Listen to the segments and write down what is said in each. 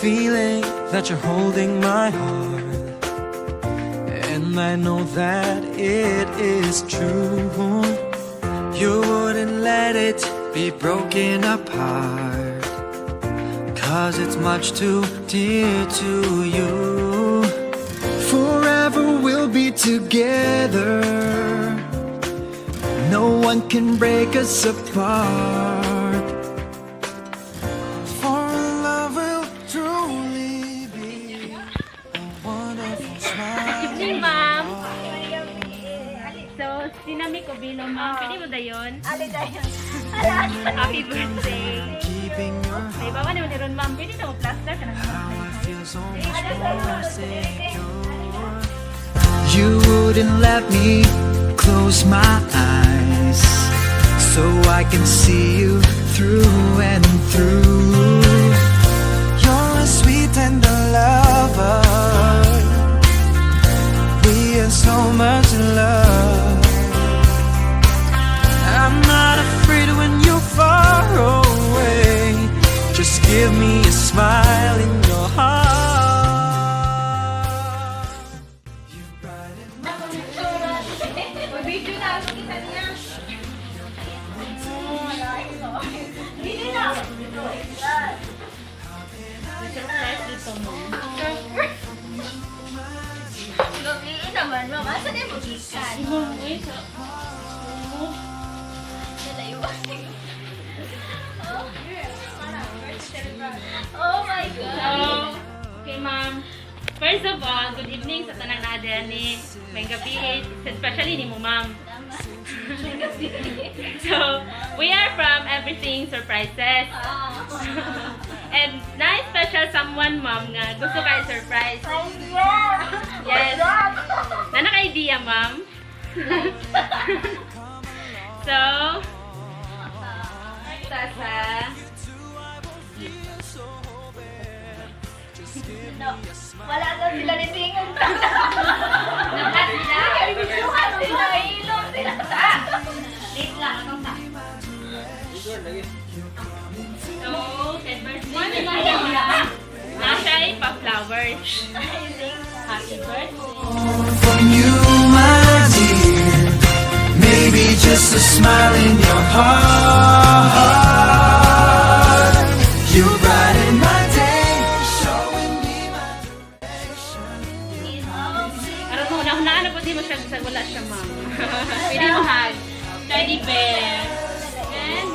Feeling that you're holding my heart. And I know that it is true. You wouldn't let it be broken apart, 'Cause it's much too dear to you. Forever we'll be together. No one can break us apart. For love will truly be a wonderful smile. Evening, ma'am. So, sinami ko bilo, ma'am. Pwede mo dayon? Ali dayon. Happy birthday. Keeping your May bawa naman ni ron, ma'am. Pwede na mo plaster ka na. How I feel so much more secure. You wouldn't let me close my eyes so I can see you through and through. You're a sweet tender lover. We are so much in love. I'm not afraid when you're far away. Just give me a smile in your heart. You brighten my Video na ako kita niya. Oh, Hindi na. Surprise dito mo. Gabi naman, ma'am. Asa na yung gikan? Ma'am, uy, sa. Oh. Nalayo. Oh my God. So, okay, ma'am. First of all, good evening sa tanang naa ni Maayong gabii, especially ni mo, ma'am. So, we are from Everything Surprises. And na special someone, ma'am, nga gusto kay surprise. Ay, yeah! Yes. What's that? Na naka-idea, ma'am. So, sa gift. No. Wala na sila ni Tingog. Nag-add sila. Videohan sila, ilong sila. Late lang, akong ta. So, kay birthday ni ma'am, nasa pa-flowers. Happy birthday. From you, my dear. Maybe just a smile in your heart. You brighten my day, showing me my direction. Aron mo, una-unaan na po di mo siya sa wala siya, ma'am. Pwede mo hug. Teddy bear. And,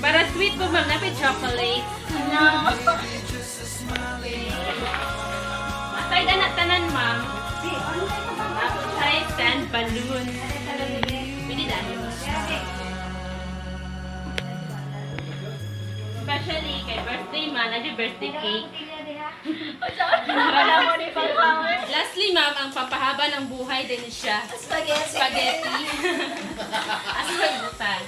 para sweet po, ma'am, napay chocolate. No. Okay. Aside na tanan, ma'am. Tapos siya stand balloon. Pwede dahil. Especially kay birthday man, nandiyo birthday cake. Wala mo ni pang-power. Lastly, ma'am, ang pampahaba ng buhay din siya. Spaghetti. Spaghetti. Asa magbutan?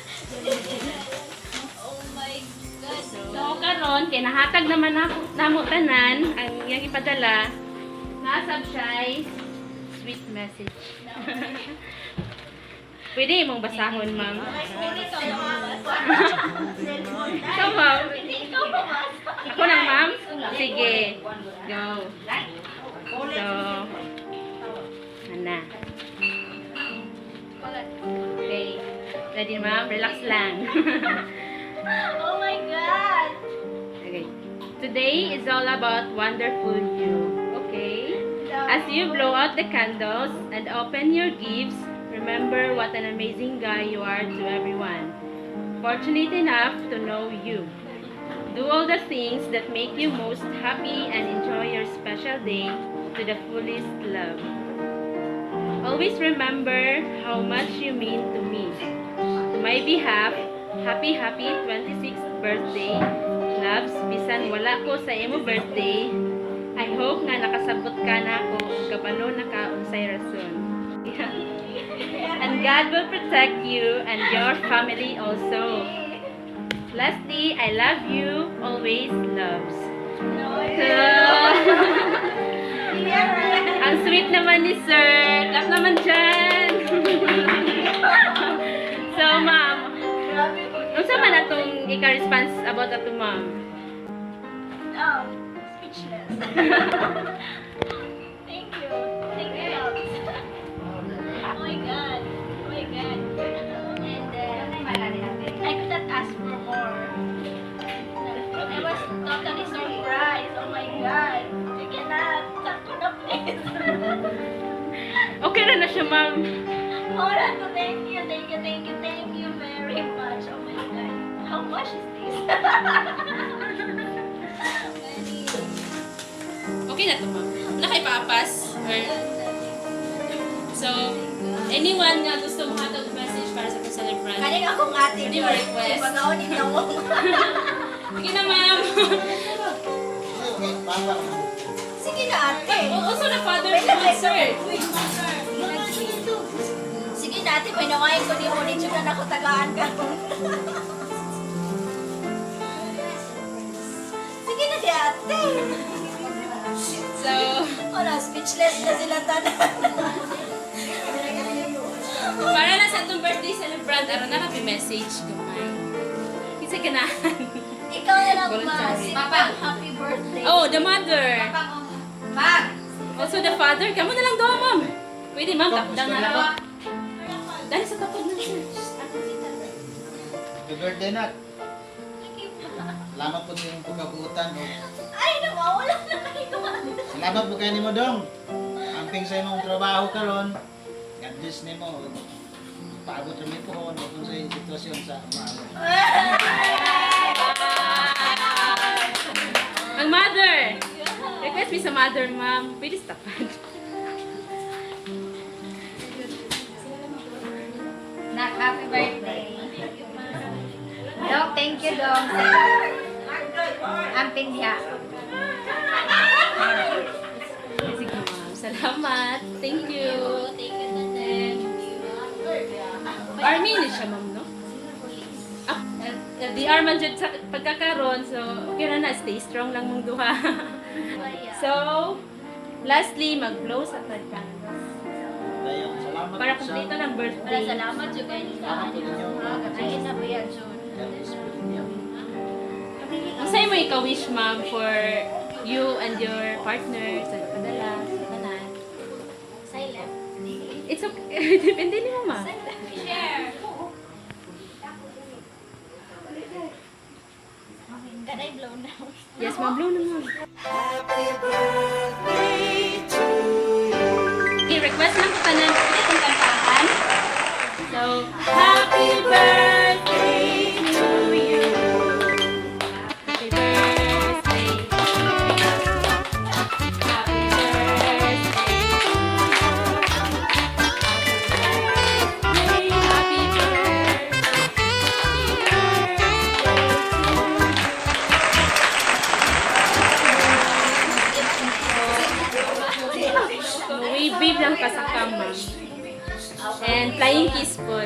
Oh my God. So, karon kay nahatag naman nako namo tanan ang iyang ipadala. Nasab siya sweet message. Pwede imong basahon, ma'am. Ikaw, ma'am. Hindi ikaw bumasa. Ako lang, ma'am? Sige. Go. So, ana. Okay. Ready, ma'am? Relax lang. Oh my God. Okay. Today is all about wonderful you. Okay? As you blow out the candles and open your gifts, remember what an amazing guy you are to everyone. Fortunate enough to know you. Do all the things that make you most happy and enjoy your special day to the fullest, love. Always remember how much you mean to me. To my behalf, happy happy 26th birthday. Loves, bisan wala ko sa imo birthday, I hope nga nakasabot ka na ako ug kabalo na ka unsay rason. And God will protect you and your family also. Lastly, I love you. Always, loves. So, ang sweet naman ni sir. Clap naman dyan. So, ma'am, unsa man atong ika-response about ato, ma'am? Speechless. Thank you. Thank you, love. Oh my God. Oh my God. And I could not ask for more. I was totally surprised. Oh my God. I cannot. Sakto na, please. Okay na na siya, ma'am. Hold to thank you, thank you, thank you, thank you very much. Oh my God. How much is this? Many. Okay na to, ma'am. Wala kay papas? Or, so, anyone nga gusto mo hatag message para sa atong celebrant? Kaning akong ate. Hindi mo request. Pag-aon ni Nawong. Sige na, ma'am. Sige na, ate. Also the father naman, sir. Sige na, ate. May nawain ko ni Honey. Tsaka na ako tagaan ka. Sige na, di ate. So, Wala, speechless na sila tanan. Para na sa atong birthday celebrant, aron na kapi message gamay. Kinsa ganahan? Ikaw na lang, ma. Voluntary. Sige, happy birthday. Oh, the mother. Also the father. Kamo na lang daw, ma'am. Pwede, ma'am. Tapdang na lang. Dali sa tapod na, sir. Happy birthday, Nak. Salamat po sa iyong pagkabuutan. Ay, nawawala na kayo. Salamat po kayo nimo, Dong. Amping sa imong trabaho karon. God bless nimo. Paabot rami po kung sa sitwasyon sa maayo. Ang mother. Request me sa mother, ma'am. Pwede sa tapad. Nak, happy birthday. Dong, thank you, Dong. Sa amping diha. Sige, ma'am. Salamat. Thank you. Thank you, tanan. Army ni siya, ma'am, no? Ah, LDR man jud sa pagkakaron, so okay ra na, stay strong lang mong duha. So, lastly, mag-blow sa third candles. Dayon, salamat Para po sa kumpleto ng Wala, birthday. salamat yung kayo sa Salamat po ninyo. Ay, na ba yan, Jun? God bless po ninyo. Ang sa'yo mo ika-wish, ma'am, for you and your partner sa padala, sa tanan? Silent. It's okay. Depende ni mo, ma'am. Share. Can I blow now? Yes, ma'am. Blow na, ma'am. Happy birthday to you. Okay, request lang ko tanan. Pwede itong kantahan. So, happy birthday to you. Happy birthday to you. Happy birthday to you. Happy birthday, happy birthday to you. So, wave wave lang ka sa cam, ma'am. And flying kiss po.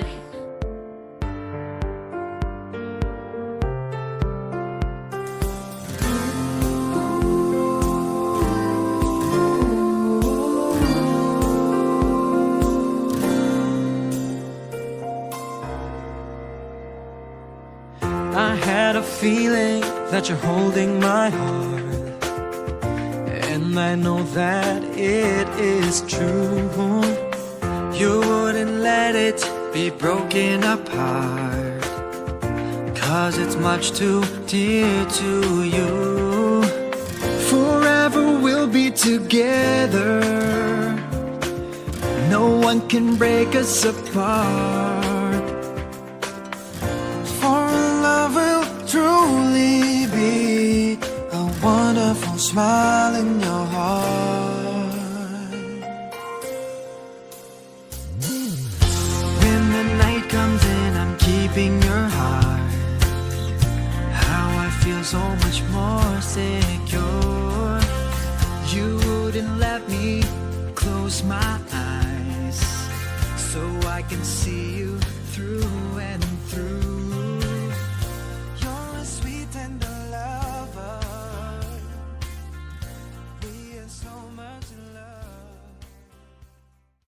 I had a feeling that you're holding my heart, and I know that it is true. You wouldn't let it be broken apart, 'cause it's much too dear to you. Forever we'll be together. No one can break us apart. For love will truly be a wonderful smile in your heart. When the night comes in, I'm keeping your heart. How I feel so much more secure. You wouldn't let me close my eyes so I can see you through and through. You're a sweet and